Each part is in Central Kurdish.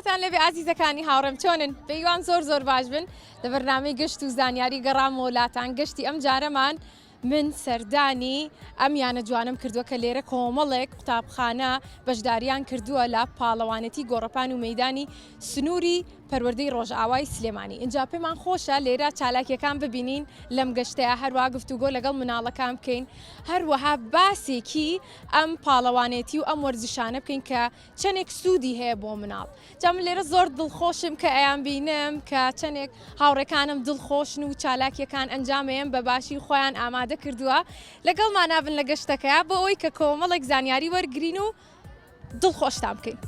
سڵاوتان لێبێ ئازیزەکانی هاوڕێم چۆنن بەیوان زۆر زۆر باش بن لە بەرنامەی گەشت و زانیاری گەڕامەوە لاتان گەشتی ئەم جارەمان من سەردانی ئەم یانە جوانەم کردووە کە لێرە کۆمەڵێک قوتابخانە بەشداریان کردووە لە پاڵەوانێتی گۆڕەپان و مەدانی سنووری پەروەردەی ڕۆژئاوای سلێمانی ئینجا پێمان خۆشە لێرە چالاکیەکان ببینین لەم گەشتەیە هەروە گفتوگۆ لەگەڵ مناڵەکان بکەین هەروەها باسێکی ئەم پاڵەوانێتی و ئەم وەرزشانە بکەین کە چەندێک سوودی هەیە بۆ مناڵ جا من لێرە زۆر دڵخۆشم کە ئەیان بینم کە چەندێک هاوڕێکانم دڵخۆشن و چالاکیەکان ئەنجامەیەم بە باشی خۆیان ئامادە کردووە لەگەڵمان نابن لە گەشتەکە بۆ ئەوەی کە کۆمەڵێک زانیاری وەرگین و دڵخۆشتان بکەین.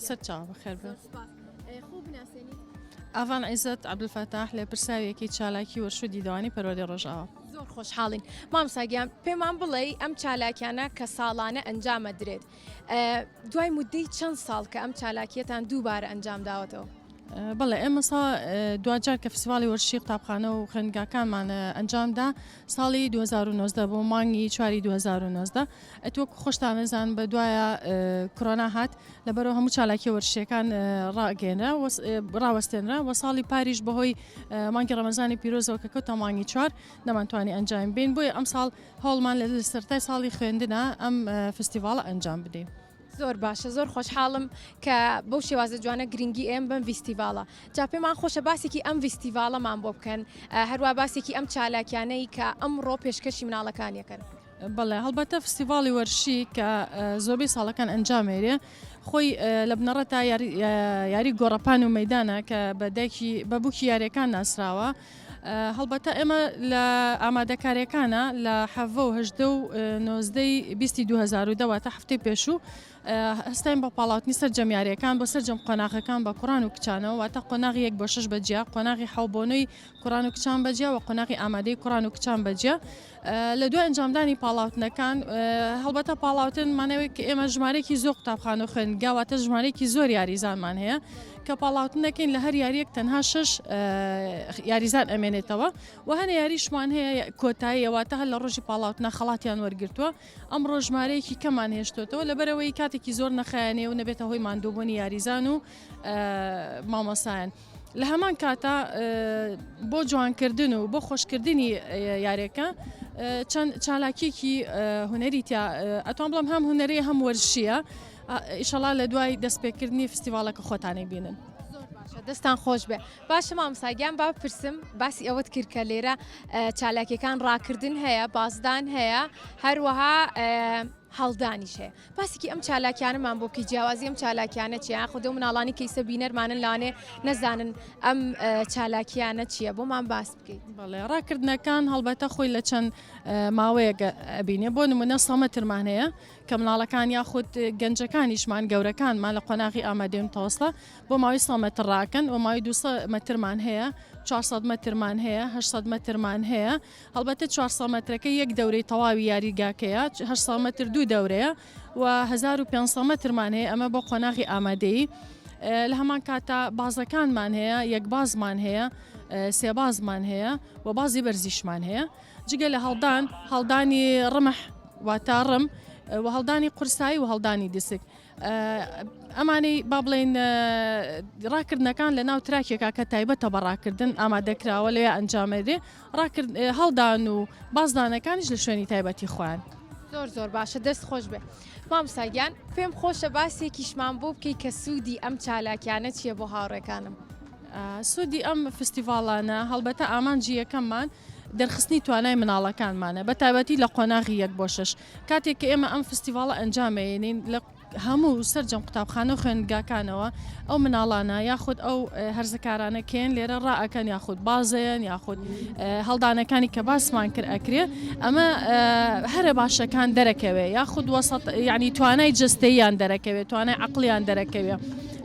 سەرچاوە بەخێر بێن. ئاڤان عیزەت عەبدولفەتاح لێپرسراوی چالاکی وەرش و دیدەوانی پەروەردەی ڕۆژئاوا. زۆر خۆشحاڵین مامۆستا گیان پێمان بڵێ ئەم چالاکیانە کە ساڵانە ئەنجامە درێت دوای مدەی چەند ساڵ کە ئەم چالاکیەتان دووبارە ئەنجام داوەتەوە؟ بەڵێ ئێمە سا دواجار کە فستیواڵی وەرزشی قوتابخانە و خوێندگاکانمان ئەنجامدا ساڵی 2019 بۆ مانگی چواری 2019 ئەت وەکو خۆشتان ئەزان بە دوایە کۆرۆنا هات لەبەرەوە هەموو چالاکیە وەرزشیەکان ڕاگەێنرا ڕاوەستێنرا وە ساڵی پاریش بەهۆی مانگی ڕەمەزانی پیرۆزەوە کە کەوتە مانگی چوار نەمانتوانی ئەنجامی بین بۆیە ئەمساڵ هەوڵمان لە سەرەتای ساڵی خوێندنە ئەم فستیڤاڵە ئەنجام بدەین. زۆر باشە زۆر خۆشحاڵم کە بەو شێوازە جوانە گرنگی ئێم بەم ڤیستیڤاڵە جا پێمان خۆشە باسێکی ئەم ڤیستیڤاڵەمان بۆ بکەن هەروە باسێکی ئەم چالاکیانەی کە ئەمڕۆ پێشکەشی مناڵەکان یەکەن. بەڵێ هەڵبەتە فستیڤاڵی وەرشی کە زۆربەی ساڵەکان ئەنجامێرێ خۆی لە بنەڕەتا یاری گۆڕەپان و مەدانە کە بە دایکی بە بووکی یاریەکان ناسراوە هەڵبەتە ئێمە لە ئامادەکاریەکانە لە حەڤە و هەژدە و نۆزدەی بیستی 2010 واتە هەفتەی پێشوو هەستاین بە پاڵاوتنی سەرجەم یاریەکان بۆ سەرجەم قۆناغەکان بە کوڕان و کچانەوە واتە قۆناغی یەک بۆ شەش بە جیا قۆناغی حەو بۆ نۆی کوڕان و کچان بە جیا و قۆناغی ئامادەی کوڕان و کچان بە جیا لە دوای ئەنجامدانی پاڵاوتنەکان هەڵبەتە پاڵاوتن مانەوەی کە ئێمە ژمارەیەکی زۆر قوتابخانە و خوێندگا واتە ژمارەیەکی زۆر یاریزانمان هەیە کە پاڵاوتن دەکەین لە هەر یاریەک تەنها شەش یاریزان ئەمێنێتەوە و هەنە یاریشمان هەیە کۆتاییە واتە هەر لە ڕۆژی پاڵاوتنە خەڵاتیان وەرگرتووە ئەمڕۆ ژمارەیەکی کەمان هێشتۆتەوە لەبەرەوەی کاتێکی زۆر نەخایەنێ و نەبێتە هۆی ماندووبوونی یاریزان و مامۆسایان. لە هەمان کاتا بۆ جوانکردن و بۆ خۆشکردنی یاریەکە چەند چالاکیەکی هونەری تیا ئەتوان بڵم هەم هونەری هەم وەرزشیە ئیشەڵا لە دوای دەستپێکردنی فستیواڵەکە خۆتانی بینن. دەستان خۆش بێ باشە مامۆستا گیان با بپرسم باسی ئەوەت کرد کە لێرە چالاکیەکان ڕاکردن هەیە بازدان هەیە هەروەها هەڵدانیش هەیە باسێکی ئەم چالاکیانەمان بۆ بکەی جیاوازی ئەم چالاکیانە چیە یاخود ئەو مناڵانی کە ئیسە بینەرمانن لەوانەیە نەزانن ئەم چالاکیانە چییە بۆمان باس بکەیت. بەڵێ ڕاکردنەکان هەڵبەتە خۆی لە چەند ماوەیەک ئەبینێ بۆ نمونە سەمەترمان هەیە کە مناڵەکان یاخود گەنجەکانیشمان گەورەکانمان لە قۆناغی ئامادەی متەوەستە بۆ ماوەی 100 مەتر ڕاکەن و ماوەی 200 مەترمان هەیە 400 مەترمان هەیە 800 مەترمان هەیە هەڵبەتە 400 مەترەکە یەک دەورەی تەواوی یاریگاکەیە، 800 مەتر دوو دەورەیە و 1500 مەترمان هەیە ئەمە بۆ قۆناغی ئامادەیی. لە هەمان کاتا بازەکانمان هەیە، یەک بازمان هەیە، سێ بازمان هەیە و بازی بەرزیشمان هەیە. جگە لە هەڵدان، هەڵدانی ڕمح واتە ڕم و هەڵدانی قورسایی و هەڵدانی دیسک. ئەمانەی با بڵێین ڕاکردنەکان لە ناو تراکێکا کە تایبەتە بە ڕاکردن ئامادەکراوە لەوێ ئەنجامەدرێ ڕاکرد هەڵدان و بازدانەکانیش لە شوێنی تایبەتی خۆیان. زۆر زۆر باشە دەست خۆش بێ مامۆستا گیان پێم خۆشە باسێکیشمان بۆ بکەی کە سوودی ئەم چالاکیانە چییە بۆ هاوڕێکانم؟ سوودی ئەم فستیڤاڵانە هەڵبەتە ئامانجی یەکەممان دەرخستنی توانای مناڵەکانمانە بە تایبەتی لە قۆناغی یەک بۆ شەش کاتێک کە ئێمە ئەم فستیڤاڵە ئەنجام ئەیەنین لە هەموو سەرجەم قوتابخانە و خوێندگاکانەوە ئەو مناڵانە یاخود ئەو هەرزەکارانە کێن لێرە ڕائەکەن یاخود بازەیەن یاخود هەڵدانەکانی کە باسمان کرد ئەکرێ ئەمە هەرە باشەکان دەرەکەوێ یاخود وەسەط یعنی توانای جستەیان دەرەکەوێت توانای عقلیان دەرەکەوێ.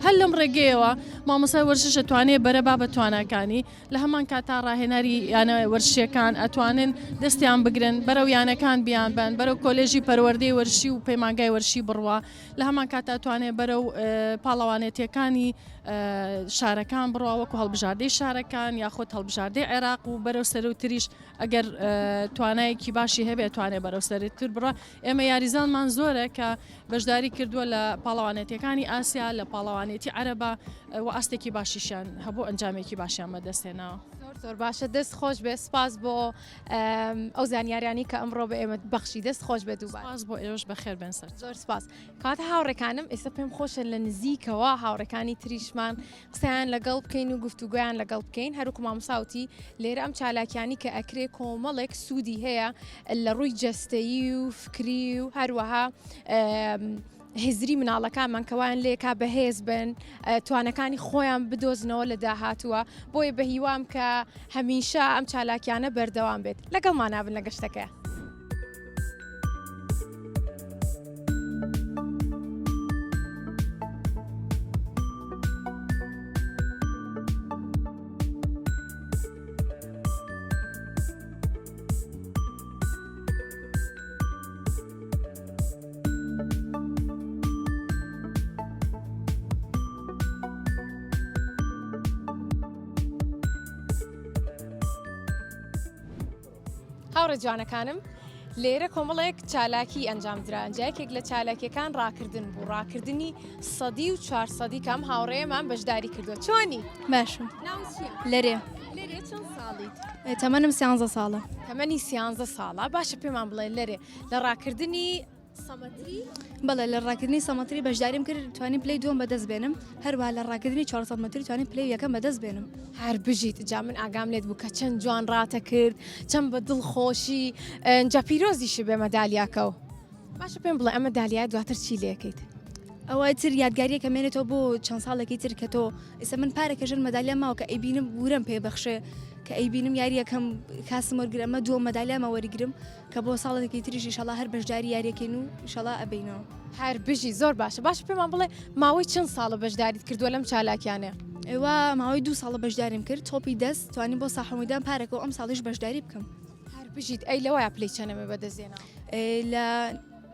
هەر لەم ڕێگەیەوە مامۆستای وەرزش ئەتوانێ بەرە با بە تواناکانی، لە هەمان کاتا ڕاهێنەری یانە وەرزشیەکان ئەتوانن دەستیان بگرن بەرەو یانەکان بیانبەن بەرەو کۆلێژی پەروەردەی وەرزشی و پەیمانگای وەرزشی بڕوا لە هەمان کاتا ئەتوانێ بەرەو پاڵەوانێتیەکانی شارەکان بڕوا وەکو هەڵبژاردەی شارەکان یاخود هەڵبژاردەی عێراق و بەرەو سەروتریش ئەگەر توانایەکی باشی هەبێت توانێت بەرەو سەرتر بڕە ئێمە یاریزانمان زۆرە کە بەشداری کردووە لە پاڵەوانێتیەکانی ئاسیا لە پاڵەوانێتی عەرەبە و ئاستێکی باشیشیان هەبوو ئەنجامێکی باشیان بەدەستهێناوە. زۆر زۆر باشە دەست خۆش بێ سپاس بۆ ئەو زانیاریانی کە ئەمڕۆ بە ئێمە بەخشی دەست خۆش بێ دووبارە. سپاس بۆ ئێوەش بەخێر بێن سەر. زۆر سپاس. کەواتە هاوڕێکانم ئێستا پێم خۆشە لە نزیکەوە هاوڕێکانی تریشمان قسەیان لەگەڵ بکەین و گفتوگۆیان لەگەڵ بکەین هەروکو مامۆستا وتی لێرە ئەم چالاکیانی کە ئەکرێ کۆمەڵێک سوودی هەیە لە ڕووی جەستەیی و فکری و هەروەها هزری مناڵەکانمان کەوایان لێکا بەهێز بن توانەکانی خۆیان بدۆزنەوە لە داهاتووە بۆیە بە هیوام کە هەمیشە ئەم چالاکیانە بەردەوام بێت لەگەڵمانابن لە گەشتەکە. هاوڕێ جوانەکانم لێرە کۆمەڵێک چالاکی ئەنجام درا جا یەکێک لە چالاکیەکان ڕاکردن بوو ڕاکردنی سەدی و چوارسەدی کام هاوڕێمان بەشداری کردووە چۆنی باشم لەرێ لەرێ چەند ساڵیت تەمەنم سیانزە ساڵە تەمەنی سیانزە ساڵە باشە پێمان بڵێ لەرێ لە ڕاکردنی سەمەتری؟ بەڵێ لە ڕاکردنی سەمەتری بەشداریم کرد توانیم پلەی دووەم بەدەست بێنم هەروەها لە ڕاکردنی 400 مەتری توانیم پلەی یەکەم بەدەست بێنم. هەر بژیت جا من ئاگام لێت بوو کە چەند جوان ڕاتەکرد چەند بە دڵ خۆشی جا پیرۆزیشی بێ مەدالیاکەو. باشە پێم بڵێ ئەمە دالیایە دواتر چی لێکەیت؟ ئەوە تر یادگاریەکە مێنێتەوە بۆ چەند ساڵێکی تر کە تۆ ئێستا من پارێکە ژن مەدالیا ماوە کە ئەیبینم ورەم پێ بەخشێ کە ئەیبینم یاریەکەم کاسم وەرگرم ئەمە دووەم مەدالیامە وەریگرم کە بۆ ساڵێکی تریش ئیشەڵا هەر بەشداری یاریەکەین و ئیشەڵا ئەبەینەوە. هەر بژی زۆر باشە باشە پێمان بڵێ ماوەی چەند ساڵە بەشداریت کردووە لەم چالاکیانە؟ ئێوە ماوەی دوو ساڵە بەشداریم کرد تۆپی دەست توانیم بۆ ساحەمەدان پارەکە و ئەم ساڵیش بەشداری بکەم. هەر بژیت ئەی لەوەیا پلەی چەنەمە بەدەستێنەوە؟ لە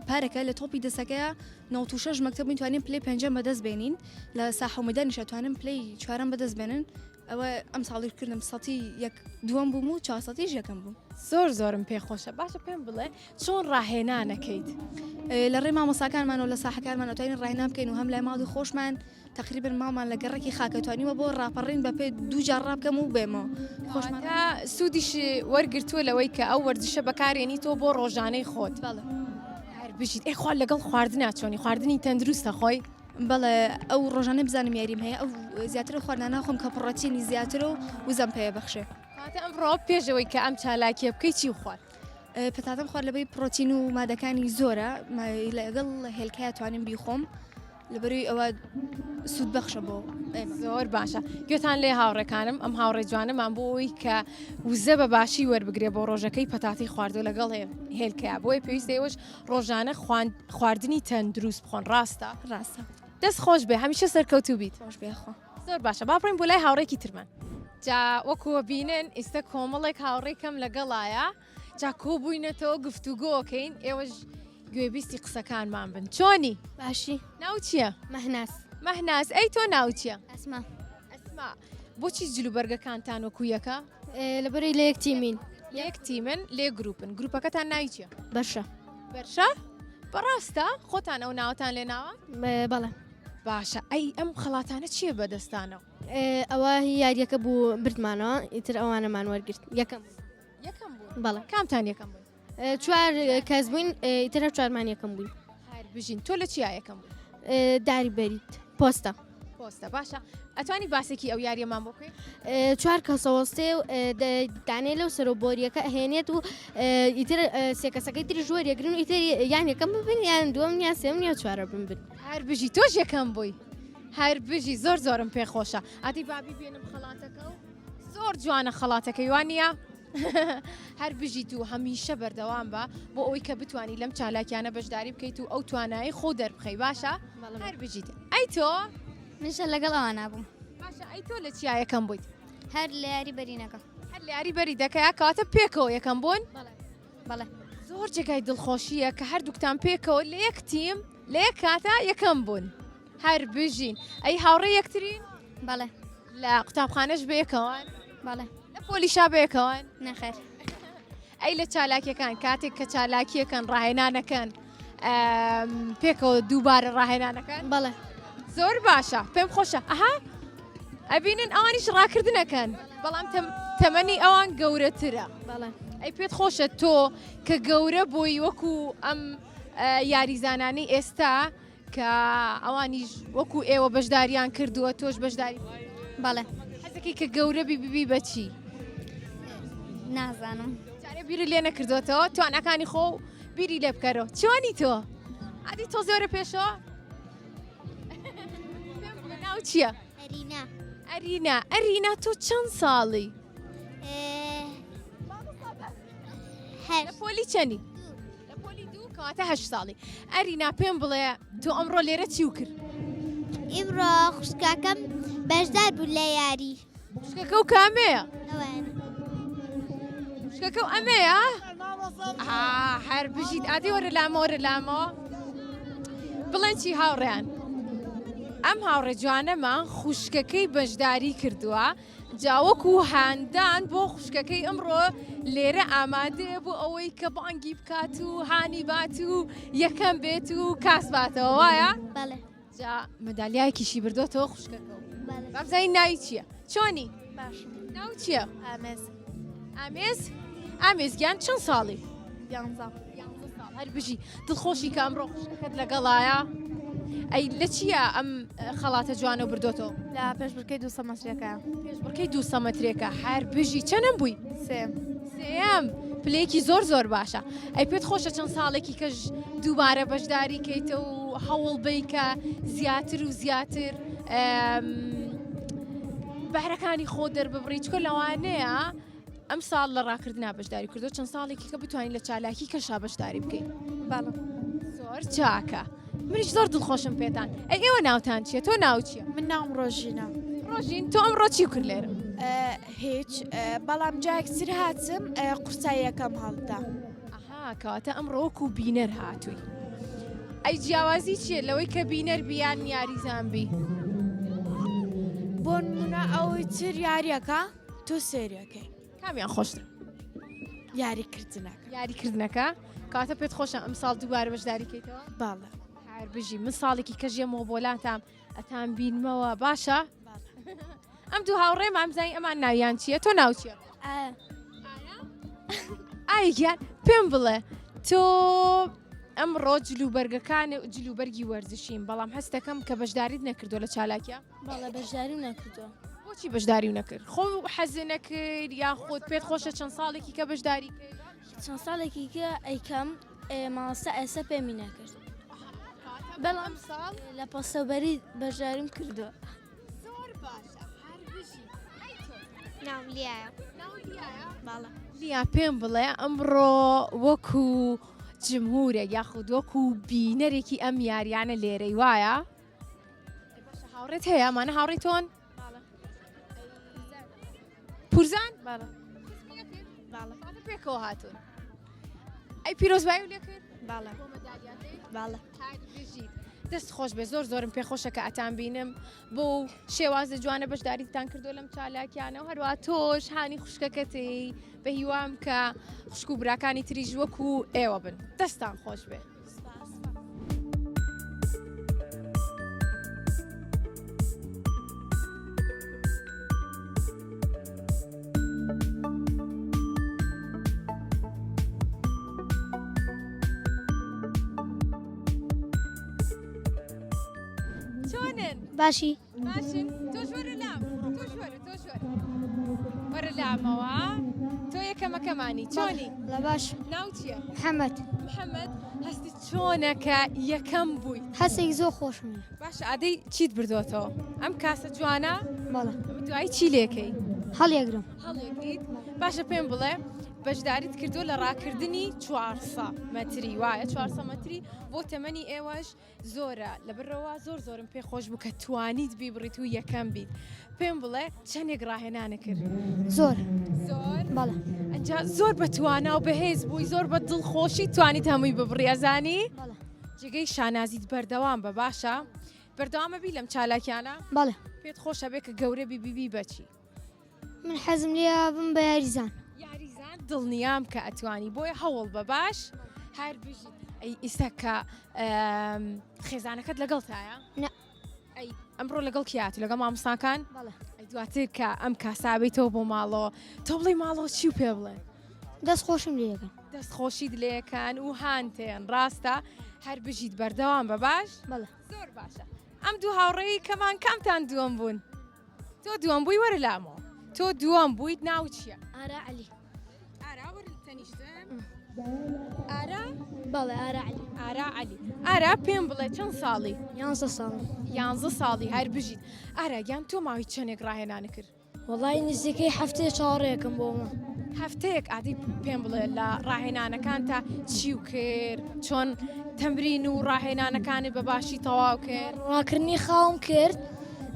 پارەکە لە تۆپی دەسەکەیە 96 مەکتەب بووین توانیم پلەی پێنجەم بەدەست بێنین لە ساحەمەدانیشە توانم پلەی چوارەم بەدەست بێنن ئەوە ئەم ساڵیش کردم سەتی یەک دووەم بووم و چوارسەتیش یەکەم بووم. زۆر زۆرم پێ خۆشە باشە پێم بڵێ چۆن ڕاهێنانەکەیت؟ لە ڕێی مامۆستاکانمانەوە لە ساحەکانمان ئەتوانین ڕاهێنان بکەین و هەم لای ماڵی خۆشمان تەقریبەن ماڵمان لە گەڕەکی خاکە توانیومە بۆ ڕاپەڕین بە پێ دوو جار ڕابکەم و بێمەوە خۆشمان سوودیش وەرگرتووە لەوەی کە ئەو وەرزشە بەکارێنی تۆ بۆ ڕۆژانەی خۆت. بەڵێ. هەر بژیت ئەی خوا لەگەڵ خواردنا چۆنی خواردنی تەندروستە خۆی؟ بەڵێ ئەو ڕۆژانەی بزانم یاریم هەیە ئەو زیاتر ئەو خواردنانە ئەخۆم کە پڕۆتینی زیاترە و وزەم پێ بەخشێ. کەواتە ئەمڕۆ پێش ئەوەی کە ئەم چالاکیە بکەی چی خوارد؟ پەتاتەم خوارد لەبەی پڕۆتین و مادەکانی زۆرە لەگەڵ هێلکەیە توانیم بیخۆم لەبەروی ئەوە سوود بەخشە بۆ زۆر باشە گوێتان لێ هاوڕێکانم ئەم هاوڕێ جوانەمان بۆ ئەوی کە وزە بە باشی وەربگرێ بۆ ڕۆژەکەی پەتاتی خواردو لەگەڵ هێلکەیە بۆیە پێویستە ئێوەش ڕۆژانە خواردنی تەندروست بخۆن ڕاستە؟ ڕاستە. دەست خۆش بێ هەمیشە سەرکەوتوو بیت. خۆش بێ خوا. زۆر باشە با بڕۆین بۆ لای هاوڕێکی ترمان. جا وەکو بینن ئیستا کۆمەڵێک هاوڕێی کەم لەگەڵایە جا کۆبووینەتەوە گفتوگۆکەین ئێوەش گوێبیستی قسەکانمان بن چۆنی؟ باشی. ناو چییە؟ مەهناز. مەهناز ئەی تۆ ناو چییە؟ ئەسما. ئەسما بۆچی جلوبەرگەکانتان وەکو یەکە؟ لەبەرەی لە یەک تیمین. لە یەک تیمن لێ گروپن گروپەکەتان ناوی چییە؟ بەرشە. بەرشە؟ بەڕاستە خۆتان ئەو ناوەتان لێ ناوە؟ بەڵێ. باشە ئەی ئەم خەڵاتانە چییە بەدەستانەوە؟ ئەوە هی یاریەکە بوو بردمانەوە ئیتر ئەوانەمان وەرگرت یەکەم یەکەم بوون بەڵێ کامتان یەکەم بوون؟ چوار کەس بووین ئیتر هەر چوارمان یەکەم بووین. هەر بژین تۆ لە چیا یەکەم بووی؟ داری بەریت پۆستە. پۆستە باشە ئەتوانی باسێکی ئەو یاریەمان بۆ بکەی؟ چوار کەسەوەستێ و دانەی لەو سەرۆ بۆریەکە ئەهێنێت و ئیتر سێ کەسەکەی تریش وەریەگرن و ئیتر یان یەکەم ببن یان دووەم یان سێم یا چوارە بن. هەر بژی تۆش یەکەم بووی هەر بژی زۆر زۆرم پێ خۆشە ئەدی بابی بێنم خەڵاتەکە و زۆر جوانە خەڵاتەکەی وانە؟ هەر بژیت و هەمیشە بەردەوام بە بۆ ئەوەی کە بتانی لەم چالاکیانە بەشداری بکەیت و ئەو توانایی خۆ دەربخەی باشە هەر بژیت ئەی تۆ؟ منیش لەگەڵ ئەوانە بووم. باشە ئەی تۆ لە چیا یەکەم بوویت؟ هەر لە یاری بەرینەکە. هەر لە یاری بەریدەکەیا کەواتە پێکەوە یەکەم بوون؟ بەڵێ بەڵێ. زۆر جێگای دڵخۆشییە کە هەردووکتان پێکەوە لە یەک تیم لە یەک کاتا یەکەم بوون. هەر بژین. ئەی هاوڕێی یەکترین؟ بەڵێ. لە قوتابخانەش بەیەکەوەن؟ بەڵێ. لە پۆلیشا بەیەکەوەن؟ نەخێر. ئەی لە چالاکیەکان کاتێک کە چالاکیەکەن ڕاهێنانەکەن پێکەوە دووبارە ڕاهێنانەکەن؟ بەڵێ. زۆر باشە پێم خۆشە ئەها ئەبینن ئەوانیش ڕاکردنەکەن بەڵام تەمەنی ئەوان گەورەترە. بەڵێ. ئەی پێت خۆشە تۆ کە گەورە بووی وەکو ئەم یاریزانانەی ئێستا کە ئەوانیش وەکو ئێوە بەشداریان کردووە تۆش بەشداری بەڵێ. حەزەکەی کە گەورە بی ببی بە چی؟ نازانم. جارێ بیرت لێ نەکردووەتەوە؟ تواناکانی خۆ بیری لێ بکەرەوە. چۆنی تۆ؟ ئادی تۆ زۆرە پێشەوە؟ پێم بڵێ ناو چییە؟ ئەرینا. ئەرینا، ئەرینا تۆ چەند ساڵی؟ لە پۆلی چەنی؟ لە پۆلی دوو کەواتە هەشت ساڵی. ئەرینا پێم بڵێ تۆ ئەمڕۆ لێرە چی و کرد؟ ئیمڕۆ خوشکاکەم بەشدار بوو لە یاری. خوشکەکە و کامەیە؟ خوشکەکە و ئەمەیە؟ هەر بژیت ئادی وەرە لامە وەرە لامەوە. بڵێن چی هاوڕێیان؟ ئەم هاوڕێ جوانەمان خوشکەکەی بەشداری کردووە جا وەکو هاندان بۆ خوشکەکەی ئەمڕۆ لێرە ئامادەیە بۆ ئەوەی کە بانگی بکات و هانی بات و یەکەم بێت و کاس باتەوە وایە؟ بەڵێ. جا مەدالیایەکیشی بردۆتەوە خوشکەکە و بەڵێ. با بزانین ناوی چییە؟ چۆنی؟ باشم. ناو چییە؟ ئامێز. ئامێز؟ ئامێز گیان چەند ساڵی؟ یانزە. یانزە ساڵ هەر بژی دڵخۆشی کە ئەمڕۆ خوشکەکەت لەگەڵایە ئەی لە چییە ئەم خەڵاتە جوانە بردۆتەوە؟ لە پێشبڕکێی 200 مەترێکە. پێشبڕکێی 200 مەترێکە هەر بژی چەنەم بووی؟ سێم. سێیەم پلەیەکی زۆر زۆر باشە ئەی پێت خۆشە چەند ساڵێکی کەش دووبارە بەشداری کەیتە و هەوڵ بەی کە زیاتر و زیاتر بەهرەکانی خۆ دەرببڕی چکە لەوانەیە ئەم ساڵ لە ڕاکردنا بەشداری کردو چەند ساڵێکی کە بتوانین لە چالاکی کەشا بەشداری بکەین بەڵێ زۆر چاکە منیش زۆر دڵخۆشم پێتان ئەی ئێوە ناوتان چییە تۆ ناو چییە من ناوم ڕۆژینە ڕۆژین تۆ ئەمڕۆ چی کرد لێرە هیچ بەڵام جارێکتر هاتم قورساییەکەم هەڵدا ئەها کەواتە ئەمڕۆ وەکو بینەر هاتووی ئەی جیاوازی چییە لەوەی کە بینەر بی یان یاریزان بی بۆ نمونە ئەوەی تر یاریەکە تۆ سێریەکەی. کامیان خۆشترە؟ یاریکردنەکە. یاریکردنەکە؟ کەواتە پێت خۆشە ئەمساڵ دووبارە بەشداری کەیتەوە؟ بەڵێ. هەر بژی من ساڵێکی کەش یەمەوە بۆ لاتام ئەتان بینمەوە باشە؟ ئەم دوو هاوڕێمان بزانین ئەمان ناویان چییە تۆ ناو چییە؟ ئایا. ئایا گیان پێم بڵێ تۆ ئەمڕۆ جلوبەرگەکان جلوبەرگی وەرزشیم بەڵام هەستەکەم کە بەشداریت نەکردو لە چالاکیە بەڵێ بەشداریم نەکردووە. بۆچی بەشداریو نەکرد؟ خۆ حەزت نەکرد یاخود پێت خۆشە چەند ساڵێکی کە بەشداری کەی؟ چەند ساڵێکی کە ئەیکەم مامۆستا ئێستا پێمی نەکرد. بەڵام ساڵ لە پەسەوبەری بەشداریم کردووە. زۆر باشە هەر بژی. ئەی تۆ؟ ناوم لیایە. ناوت لیایە؟ بەڵێ. لیا پێم بڵێ ئەمڕۆ وەکو جمهورێک یاخود وەکو بینەرێکی ئەم یاریانە لێرەی وایە؟ باشە هاوڕێت هەیە ئەمانە هاوڕێی تۆن؟ پورزان؟ بەڵێ. پێکەوە هاتوون. ئەی پیرۆزبایی لێ کرد؟ بەڵێ. بەڵێ. بژیت. دەست خۆش بێ زۆر زۆرم پێخۆشە کە ئەتان بینم بۆ شێوازە جوانە بەشداریتان کردو لەم چالاکیانە و هەروە تۆش هانی خوشکەکەتی بە هیوام کە خوشک و براکانی تریش وەکو ئێوە بن دەستان خۆش بێ. چۆنن؟ باشی. باشن تۆش وەرە لام تۆش وەرە تۆش وەرە وەرە لامەوە تۆ یەکەمەکەمانی چۆنی؟ لە باش. ناو چییە؟ محەممەد. محەممەد هەستی چۆنە کە یەکەم بووی؟ هەستێکی زۆر خۆشم هەیە. باشە ئادەی چیت بردۆتەوە؟ ئەم کاسە جوانە؟ بەڵێ. دوایی چی لێکەی؟ هەڵیەگرم. هەڵیەگریت؟ باشە پێم بڵێ. بەشداریت کردووە لە ڕاکردنی 400 مەتری وایە 400 مەتری بۆ تەمەنی ئێوەش زۆرە لەبەرئەوە زۆر زۆرم پێ خۆش بوو کە توانیت بیبڕیت و یەکەم بیت پێم بڵێ چەندێک ڕاهێنانە کرد زۆر زۆر بەڵێ ئەنجا زۆر بە توانا و بەهێز بووی زۆر بە دڵخۆشی توانیت هەمووی ببڕی ئەزانی بەڵێ جێگەی شانازیت بەردەوام بە باشە بەردەوامە بی لەم چالاکیانە بەڵێ پێت خۆشە بێ کە گەورە بی بیبی بەچی من حەزم لێیە بم بە یاریزان. یاریزان دڵنیام کە ئەتوانی بۆیە هەوڵ بە باش هەر بژیت. ئەی ئیستا کە خێزانەکەت لەگەڵتایە؟ نا. ئەی ئەمڕۆ لەگەڵ کێ هاتوو لەگەڵ مامۆستاکان؟ بەڵێ. ئەی دواتر کە ئەم کاسابیتەوە بۆ ماڵەوە تۆ بڵێی ماڵەوە چی و پێ بڵێن؟ دەست خۆشم لێ ئەکەن. دەست خۆشیت لێ ئەکەن و هانتێن ڕاستە؟ هەر بژیت بەردەوام بە باش؟ بەڵێ. زۆر باشە ئەم دوو هاوڕێی کەمان کامتان دووەم بوون؟ تۆ دووەم بووی وەرە لامەوە تۆ دووەم بوویت ناو چییە؟ ئارا عەلی. ئارا وەرە تەنیشتم. ئارا؟ بەڵێ ئارا عەلی. ئارا عەلی. ئارا پێم بڵێ چەند ساڵی؟ یانزە ساڵم. یانزە ساڵی هەر بژیت. ئارا گیان تۆ ماوەی چەندێک ڕاهێنانت کرد؟ وەڵای نزیکەی هەفتەیە چاوەڕێکم بۆمە. هەفتەیەک ئادی پێم بڵێ لە ڕاهێنانەکانتا چی و کرد چۆن تەمرین و ڕاهێنانەکانت بە باشی تەواو کرد؟ ڕاکردنی خاوم کرد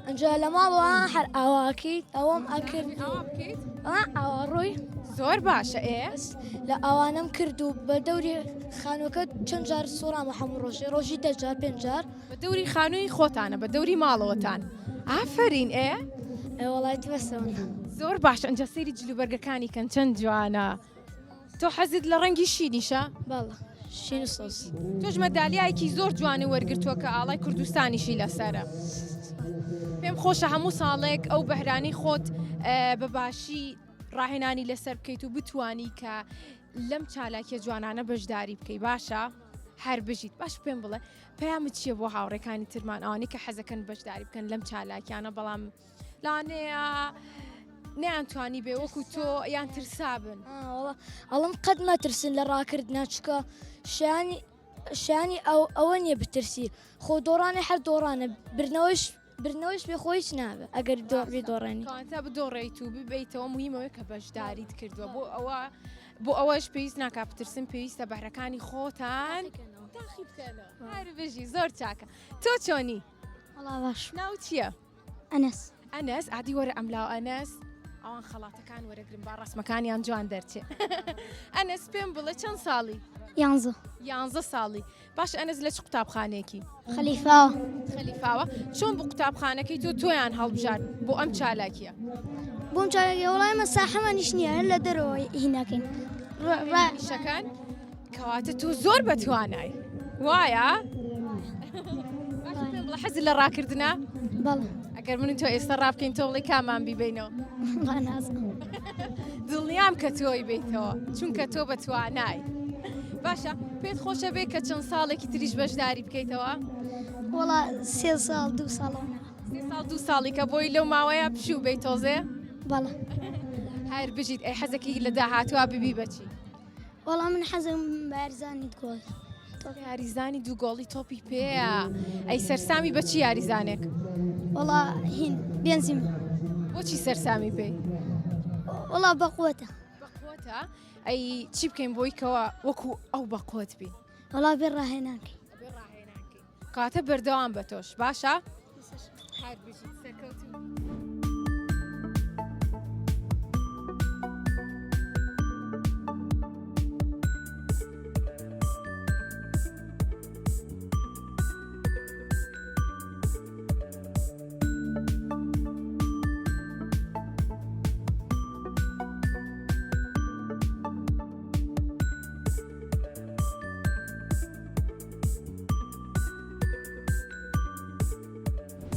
ئەجا لە ماڵەوە هەر ئاواکەیت ئەوەم ئەکرد ئاوا بکەیت ئاوا ڕۆی زۆر باشە ئێ لە ئەوانەم کرد و بە دەوری خانووەکە چەند جار سوڕامە هەموو ڕۆژێ ڕۆژی دە جار پێنج جار بە دەوری خانووی خۆتانە بە دەوری ماڵەوەتان ئافەرین ئێ ئێ وەڵای بەسەوە زۆر باشە ئەنجا سەیری جلوبەرگەکانی کەن چەند جوانە تۆ حەزت لە ڕەنگی شینیشە؟ بەڵێ شین و سەوز. تۆش مەدالیایەکی زۆر جوانی وەرگرتووە کە ئاڵای کوردستانیشی لەسەرە. پێم خۆشە هەموو ساڵێک ئەو بەهرانەی خۆت بە باشی ڕاهێنانی لەسەر بکەیت و بتانی کە لەم چالاکیە جوانانە بەشداری بکەی باشە هەر بژیت باش پێم بڵێ پەیامت چییە بۆ هاوڕێکانی ترمان ئەوانەی کە حەزەکەن بەشداری بکەن لەم چالاکیانە بەڵام لەوانەیە نەیانتوانی بێ وەکو تۆ یان ترسابن. ئەڵم قەت مەترسن لە ڕاکردنا چکە شیانی شیانی ئەو ئەوە نییە بترسی خۆ دۆڕانێ هەر دۆڕانە بردنەوەش بردنەوەش بێ خۆ هیچ نابێ ئەگەر دۆڕی دۆڕێنی. کەواتە بدۆڕێیت و ببەیتەوە مهمەوەی کە بەشداریت کردووە بۆ ئەوە بۆ ئەوەش پێویست ناکا بترسن پێویستە بەهرەکانی خۆتان تاقی بکەنەوە. هەر بژی زۆر چاکە تۆ چۆنی؟ وەڵا باش. ناوت چییە؟ ئەنەس. ئەنەس ئادی وەرە ئەملاو ئەنەس ئەوان خەڵاتەکان وەرەگرن با ڕسمەکانیان جوان دەرچێ ئەنەس پێم بڵێ چەند ساڵی؟ یانزە. یانزە ساڵی باش ئەنەس لە چ قوتابخانەیەکی؟ خەلیفاوە. خەلیفاوە چۆن بوو قوتابخانەکەی تۆ تۆیان هەڵبژارد بۆ ئەم چالاکیە؟ بۆم چالاکیە وەڵا ئێمە ساحەمانیش نییە هەر لە دەرەوە هیناکەین ڕا شەکان کەواتە تۆ زۆر بەتوانای وایە؟ باشە پێم بڵێ حەزت لە ڕاکردنە؟ بەڵێ. ئەگەر من و تۆ ئێستا ڕابکەین تۆ بڵێ کامان بیبەینەوە؟ وەڵا نازانم. دڵنیام کە تۆی بیتەوە چونکە تۆ بە توانای باشە پێت خۆشە بێ کە چەند ساڵێکی تریش بەشداری بکەیتەوە وەڵا سێ ساڵ دوو ساڵ سێ ساڵ دوو ساڵی کە بۆی لەو ماوەیە پشوو بی تۆزێ بەڵێ هەر بژیت ئەی حەزەکەی لە داهاتوە ببی بەچی وەڵا من حەزم بە یاریزانی گۆڵ یاریزانی دوو گۆڵی تۆپی پێیە ئەی سەرسامی بە چی یاریزانێک؟ وەڵا هین بێنزیما. بۆچی سەرسامی پێی؟ وەڵا بەقوەتە. بەقوەتە ئەی چی بکەین بۆی کەوا وەکو ئەو بەقوەت بین؟ وەڵا بێ ڕاهێنانکەی. بێ ڕاهێنانکەی. کەواتە بەردەوام بە تۆش باشە؟ هەر بژیت سەرکەوتوو.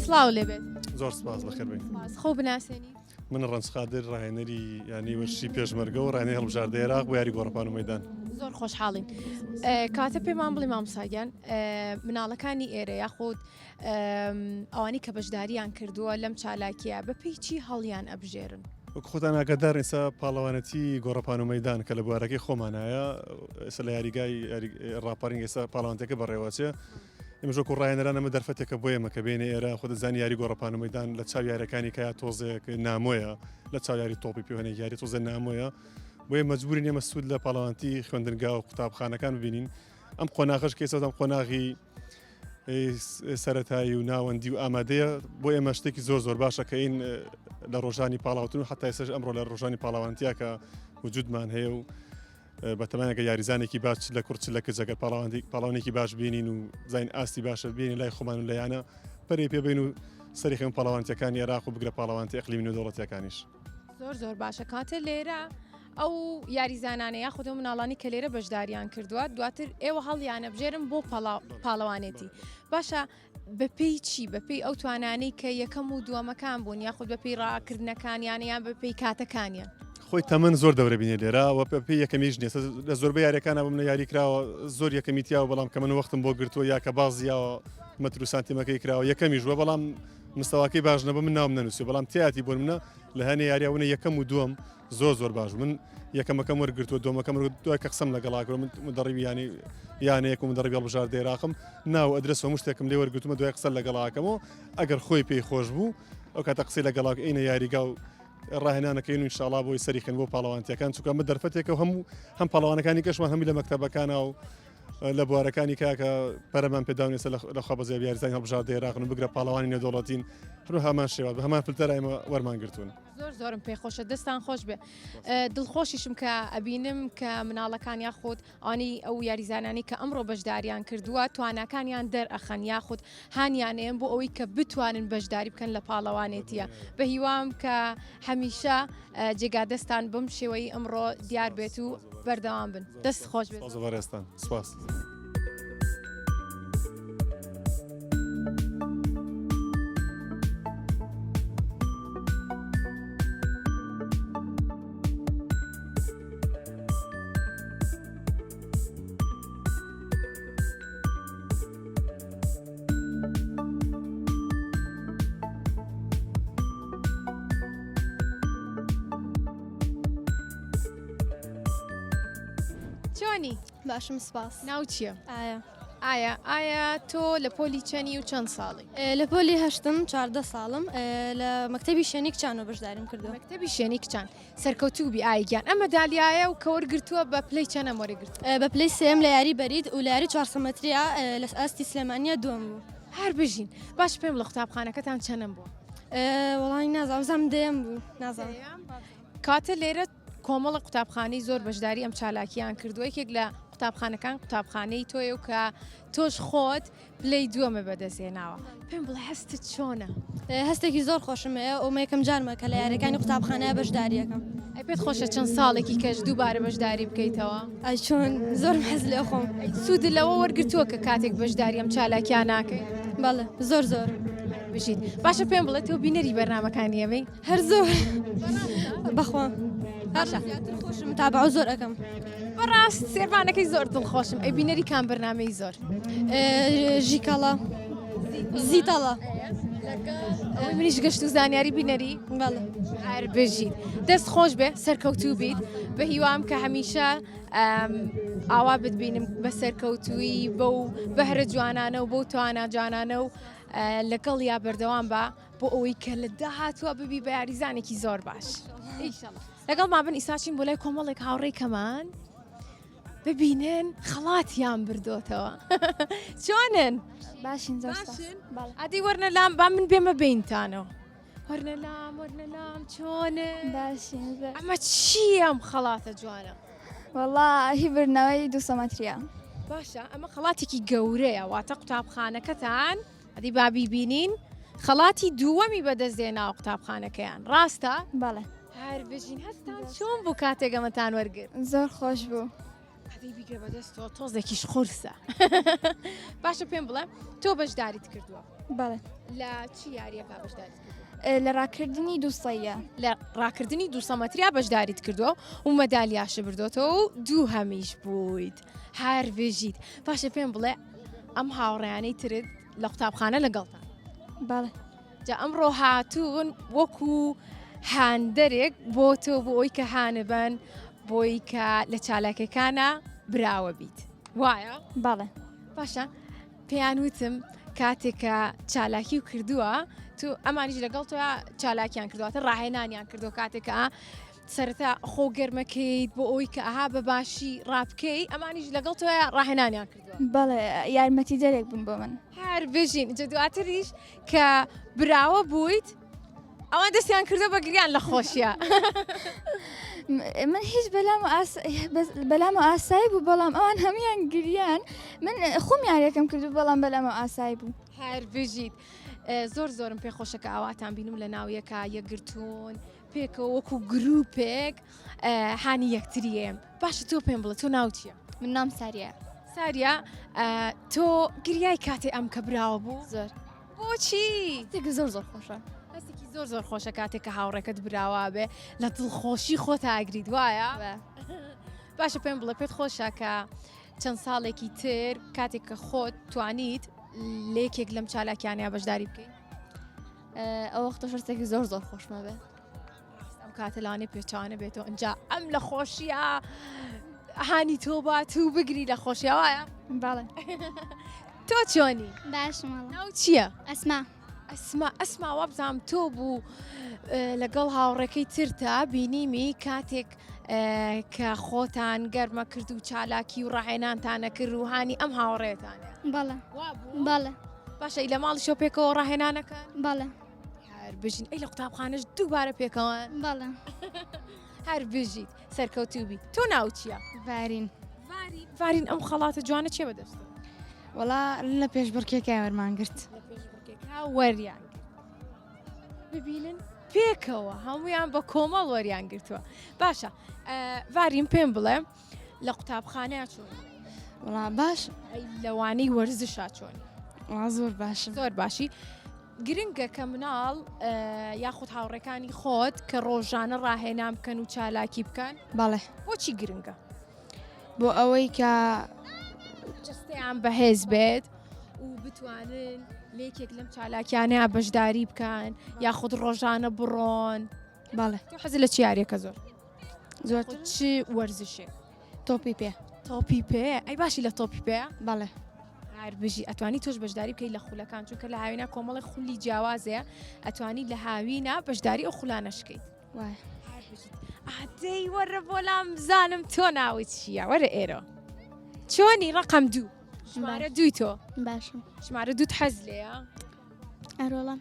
سڵاو لێبێت. زۆر سپاس بەخێر بێن. سپاس خۆ بناسێنی. من ڕەنج قادر ڕاهێنەری یانەی وەرزشی پێشمەرگە و ڕاهێنەری هەڵبژاردەی عێراق بۆ یاری گۆڕەپان و مەیدان. زۆر خۆشحاڵین. کاتە پێمان بڵێ مامۆستا گیان مناڵەکانی ئێرە یاخود ئەوانەی کە بەشداریان کردووە لەم چالاکیە بە پێی چی هەڵیان ئەبژێرن؟ وەک خۆتان ئاگادارن ئێستا پاڵەوانەتی گۆڕەپان و مەیدان کە لە بوارەکەی خۆمانایە ئێستا لە یاریگای ڕاپەڕین ئێستا پاڵەوانەتەکە بەڕێوەچێ ئێمەش وەکو ڕاهێنەران ئەمە دەرفەتێکە بۆ ئێمە کە بێنە ئێرە خۆ دەزانی یاری گۆڕەپان و مەیدان لە چاو یاریەکانی کە تۆزێک نامۆیە لە چاو یاری تۆپی پێوەنێک یاری تۆزێ نامۆیە. بۆیە مەجبورین ئێمە سوود لە پاڵەوانتی خوێندنگا و قوتابخانەکان ببینین ئەم قۆناغەش کە ئێستا قۆناغی سەتایی و ناوەندی و ئامادەیە بۆ ئێمە شتێکی زۆر زۆر باشە کە این لە ڕۆژانی پاڵاوتن و حتا ئێستاش ئەمڕۆ لە ڕۆژانی پاڵەوانتیا کە وجودمان هەیە و بەتەمانەکە یاریزانێکی باش لە کوڕ چ لە کچ ئەگەر پاڵەوانێکی باش بینین و زین ئاستی باشە بینین لای خۆمان و لەیانە پەری پێبین و سەری خێم پاڵەوانتیەکانی عێراق و بگرە پاڵەوانتی ئەقلیمی و دەوڵەتیەکانیش. زۆر زۆر باشە کاتێ لێرە ئەو یاریزانانە یاخود ئەو مناڵانی کە لێرە بەشداریان کردووە دواتر ئێوە هەڵیانە بژێرن بۆ پاڵەوانێتی باشە بەپێی چی بەپێی ئەو توانانەی کە یەکەم و دووەمەکان بوون یاخود بەپێی ڕاکردنەکانیان یان بەپێی کاتەکانیان؟ خۆی تەمەن زۆر دەورە بینێ لێرە و پێی یەکەمیش نیە لە زۆربەی یاریەکانە بم لە یاری کراوە زۆر یەکەمی تیاوە بەڵام کە من وەختم بۆ گرتووە یا کە بازیاوە مەتر و سانتیمەکەی کراوە یەکەمیش وە بەڵام مستەواکەی باش نەبوو من ناوم نەنووسی بەڵام تیاتی بۆ منە لە هەنێ یاریە ونە یەکەم و دووەم زۆر زۆر باش من یەکەمەکەم وەرگرتووە دووەمەکەم دوای کە قسەم لەگەڵا کرد من مدەڕیبی یانی یانەیەک و مدەڕیبی هەڵبژاردەی عێراقم ناو ئەدرەس هەموو شتێکم لێ وەرگرتوومە دوای قسە لەگەڵاکەم و ئەگەر خۆی پێی خۆش بوو ئەو کاتە قسەی لەگەڵا ئەینە یاریگا و ڕاهێنانەکەین و ئینشاڵا بۆی سەری خێن بۆ پاڵەوانتیەکان چونکە ئەمە دەرفەتێکە و هەموو هەم پاڵەوانەکانی کەشمان هەمی لە مەکتەبەکانە و لە بوارەکانی کاکە پەرەمان پێداون ئێستا لە خوا بەزیاب یاریزانی هەڵبژاردەی عێراقن و بگرە پاڵەوانی نێودەوڵەتین هەروە هەمان شێواز بە هەمان فلتەر ئێمە وەرمان گرتوون. زۆر زۆرم پێخۆشە دەستان خۆش بێ دڵخۆشیشم کە ئەبینم کە مناڵەکان یاخود ئەوانی ئەو یاریزانانی کە ئەمڕۆ بەشداریان کردووە تواناکانیان دەرئەخەن یاخود هانیانەیەن بۆ ئەوەی کە بتوانن بەشداری بکەن لە پاڵەوانێتیە بە هیوام کە هەمیشە جێگا دەستان بەم شێوەی ئەمڕۆ دیار بێت و بەردەوام بن دەست خۆش بێت. سپاس بەڕێزتان سپاس. چۆنی؟ باشم سپاس. ناو چییە؟ ئایا. ئایا ئایا تۆ لە پۆلی چەنی و چەند ساڵی؟ لە پۆلی هەشتم 14 ساڵم لە مەکتەبی شێنی کچانەوە بەشداریم کردووە. مەکتەبی شێنی کچان. سەرکەوتوو بی ئای گیان ئەم مەدالیایە و کە وەرگرتووە بە پلەی چەنەم وەرگرتووە؟ بە پلەی سێیەم لە یاری بەرید و لە یاری 400 مەتریە لە ئاستی سلێمانیە دووەم بوو. هەر بژین. باش پێم بڵێ قوتابخانەکەتان چەنەم بووە؟ وەڵای نازانم بزانم دەیەم بوو نازانم. کاتە لێرە کۆمەڵە قوتابخانەی زۆر بەشداری ئەم چالاکیان کردووە یەکێک لە قوتابخانەکان قوتابخانەی تۆیە و کە تۆش خۆت پلەی دووەمە بەدەستهێناوە پێم بڵێ هەستت چۆنە؟ هەستێکی زۆر خۆشم هەیە ئەومە یەکەم جارمە کە لە یاریەکانی قوتابخانە بەشداریەکەم. ئەی پێت خۆشە چەند ساڵێکی کەش دووبارە بەشداری بکەیتەوە؟ ئەی چۆن زۆرم حەز لێ خۆم. سوودت لەوە وەرگرتووە کە کاتێک بەشداری ئەم چالاکییانە ناکەی؟ بەڵێ زۆر زۆر. بژیت. باشە پێم بڵێ تۆ بینەری بەرنامەکانی ئێمەی؟ هەر زۆر بەخوا باشە زیاتر خۆشم متابعە زۆر ئەەکەم. بەڕاست سێربانەکەی زۆر دڵخۆشم ئەی بینەری کام بەرنامەی زۆر؟ ژیکەڵە زیتەڵە ئەوەی منیش گەشت و زانیاری بینەری بەڵێ هەر بژیت دەست خۆش بێ سەرکەوتوو بیت بە هیوام کە هەمیشە ئاوا بتبینم بە سەرکەوتوویی بەو بەهرە جوانانە و بەو توانا جوانانە و لەگەڵ یا بەردەوام بە بۆ ئەوەی کە لە داهاتووە ببی بە یاریزانێکی زۆر باش لەگەڵ ما بن ئیساچین بۆ لای کۆمەڵێک هاوڕێی کەمان ببینن خەڵاتیان بردۆتەوە چۆنن باشین زۆر ئەدی وەرنە لام با من بێمە بینتانەوە وەرنە لام وەرنە لام چۆنن باشین ئەمە چییە ئەم خەڵاتە جوانە وەڵا هی بردنەوەی دوو سەمەتریە باشە ئەمە خەڵاتێکی گەورەیە واتە قوتابخانەکەتان ئەدی با بیبینین خەڵاتی دووەمی بەدەست دێناوە قوتابخانەکەیان ڕاستە؟ بەڵێ. هەر بژین هەستان چۆن بوو کاتێک ئەمەتان وەرگرت؟ زۆر خۆش بوو. ئەدی بیگرە بەدەستەوە تۆزێکیش قورسە. باشە پێم بڵێ تۆ بەشداریت کردووە؟ بەڵێ. لە چی یاریەکە بەشداریت کردووە؟ لە ڕاکردنی دووسەیە. لە ڕاکردنی دووسە مەتریا بەشداریت کردووە و مەدالیاشت بردۆتەوە و دووهەمیش بوویت. هەر بژیت. باشە پێم بڵێ ئەم هاوڕێیانەی ترت لە قوتابخانە لەگەڵتان؟ بەڵێ. جا ئەمڕۆ هاتوون وەکو هاندەرێک بۆ تۆ بۆ ئەوی کە هانبن بۆی کە لە چالاکەکانە براوە بیت وایە؟ بەڵێ. باشە پێیان وتم کاتێک کە چالاکی و کردووە تو ئەمانیش لەگەڵ تۆ چالاکیان کردووەتە ڕاهێنانیان کردو کاتێکە سەرەتا خۆ گەرمەکەیت بۆ ئەوەی کە ئەها بە باشی ڕابکەی ئەمانیش لەگەڵ تۆیا ڕاهێنانیان کردووە. بەڵێ یارمەتیدەرێک بوون بۆ من. هەر بژین جا دواتریش کە براوە بوویت ئەوان دەستیان کردو بە گریان لە خۆشیە. من هیچ بەلام بەلام ئاسایی بوو بەڵام ئەوان هەموان گریان من خۆم یاریەکەم کردو بەڵام بەلامە ئاسایی بوو. هەر بژیت زۆر زۆرم پێ خۆشە کە ئاواتان بینم لە ناو یەکا یەکگرتوون پێکەوە وەکو گروپێک هانی یەکتریێم باشە تۆ پێم بڵێ تۆ ناو چییە؟ من نام ساریا. ساریا تۆ گریای کاتێ ئەم کە براوە بوو؟ زۆر. بۆچی؟ هەستێکی زۆر زۆر خۆشە. هەستێکی زۆر زۆر خۆشە کاتێک کە هاوڕێکەت براوە بێ لە دڵخۆشی خۆتا ئەگریت وایە؟ باشە پێم بڵێ پێت خۆشە کە چەند ساڵێکی تر کاتێک کە خۆت توانیت لە یەکێک لەم چالاکیانە بەشداری بکەیت؟ ئەو وەختە شەرتێکی زۆر زۆر خۆشمە بێ. ئەم کاتە لەوانەیە پێچەوانە بێتەوە ئینجا ئەم لە خۆشیە هانی تۆ بات و بگری لە خۆشیە وایە؟ بەڵێ. تۆ چۆنی؟ باشم وەڵا. ناو چییە؟ ئەسما. ئەسما ئەسما وابزانم تۆ بوو لەگەڵ هاوڕێکەی ترتا بینیمی کاتێک کە خۆتان گەرمە کرد و چالاکی و ڕاهێنانتانە کرد و هانی ئەم هاوڕێتانە. بەڵێ. بەڵێ. باشە لە ماڵیشەوە پێکەوە ڕاهێنانەکەن؟ بەڵێ. هەر بژین ئەی لە قوتابخانەش دووبارە پێکەوەن؟ بەڵێ. هەر بژیت سەرکەوتوو بی. تۆ ناوت چییە؟ ڤارین. ڤارین ڤارین ئەم خەڵاتە جوانە چیە بەدەستەوە؟ وەڵا لە پێشبڕکێکە وەرمان گرت. لە پێشبڕکێکە وەریان گرت. ببینن پێکەوە هەمویان بە کۆمەڵ وەریان گرتووە. باشە ڤارین پێم بڵێ لە قوتابخانەیە چۆن؟ وەڵا باش. ئەی لەوانەی وەرزشا چۆنی؟ وەڵا زۆر باشم. زۆر باشی. گرنگە کە مناڵ یاخود هاوڕێکانی خۆت کە ڕۆژانە ڕاهێنان بکەن و چالاکی بکەن؟ بەڵێ. بۆچی گرنگە؟ بۆ ئەوەی کە جەستەیان بەهێز بێت و بتوانن لە یەکێک لەم چالاکیانەیە بەشداری بکەن یاخود ڕۆژانە بڕۆن. بەڵێ. تۆ حەزت لە چ یاریەکە زۆر؟ زۆرتر چ وەرزشێک؟ تۆپی پێ. تۆپی پێ؟ ئەی باشی لە تۆپی پێ؟ بەڵێ. هەر بژی ئەتوانی تۆش بەشداری بکەیت لە خولەکان چونکە لە هاوینا کۆمەڵی خولی جیاوازەیە ئەتوانی لە هاوینا بەشداری ئەو خولانەش بکەیت. وایە. هەر بژیت. ئادەی وەرە بۆ لام بزانم تۆ ناوت چییە وەرە ئێرە چۆنی ڕقم دوو ژمارە دووی تۆ باشم ژمارە دووت حەز لێیە ئەرۆڵە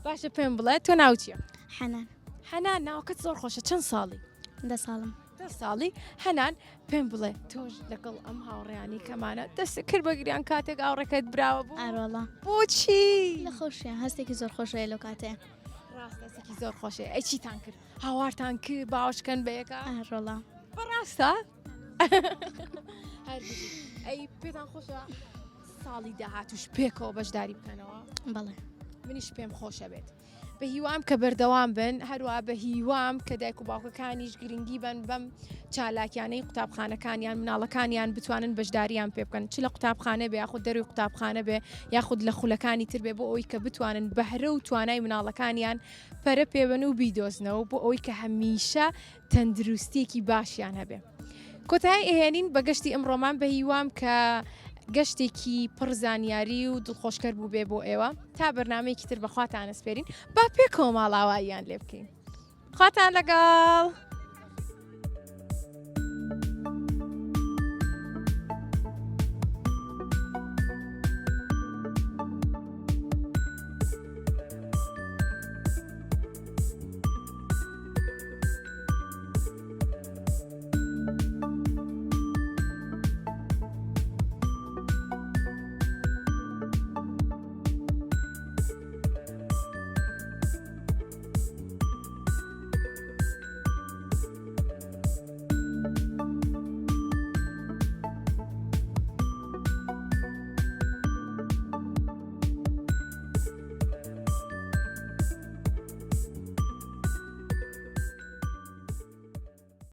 باشە پێم بڵێ تۆ ناوت چییە حەنان حەنان ناوەکەت زۆر خۆشە چەند ساڵی دە ساڵم دە ساڵی هەنان پێم بڵێ تۆش لەگەڵ ئەم هاوڕێیانی کەمانە دەست کرد بە گریان کاتێک هاوڕێکەت براوە بوو ئارۆڵە بۆچی لە خۆشیان هەستێکی زۆر خۆشەیە لەو کاتەیە ڕاست هەستێکی زۆر خۆشەیە ئەی چیتان کرد هاوارتان کرد باوەشکەن بە یەکە ئارۆڵە بەڕاستە هەر بژی. ئەی پێتان خۆشە ساڵی داهاتوش پێکەوە بەشداری بکەنەوە؟ بەڵێ. منیش پێم خۆشە بێت. بە هیوام کە بەردەوام بن هەروە بە هیوام کە دایک و باوکەکانیش گرنگی بن بەم چالاکیانەی قوتابخانەکانیان مناڵەکانیان بتوانن بەشداریان پێ بکەن چ لە قوتابخانە بێ یاخود دەروی قوتابخانە بێ یاخود لە خولەکانی تر بێ بۆ ئەوەی کە بتوانن بەهرە و توانای مناڵەکانیان پەرە پێبن و بیدۆزنەوە بۆ ئەوەی کە هەمیشە تەندروستیەکی باشیان هەبێ. کۆتایی ئەهێنین بە گەشتی ئەمڕۆمان بە هیوام کە گەشتێکی پڕ زانیاری و دڵخۆشکەر بووبێ بۆ ئێوە تا بەرنمەیەکی تر بەخواتان ئەسپێرین با پێکەوە ماڵاواییان لێ بکەین خواتان لەگەڵ.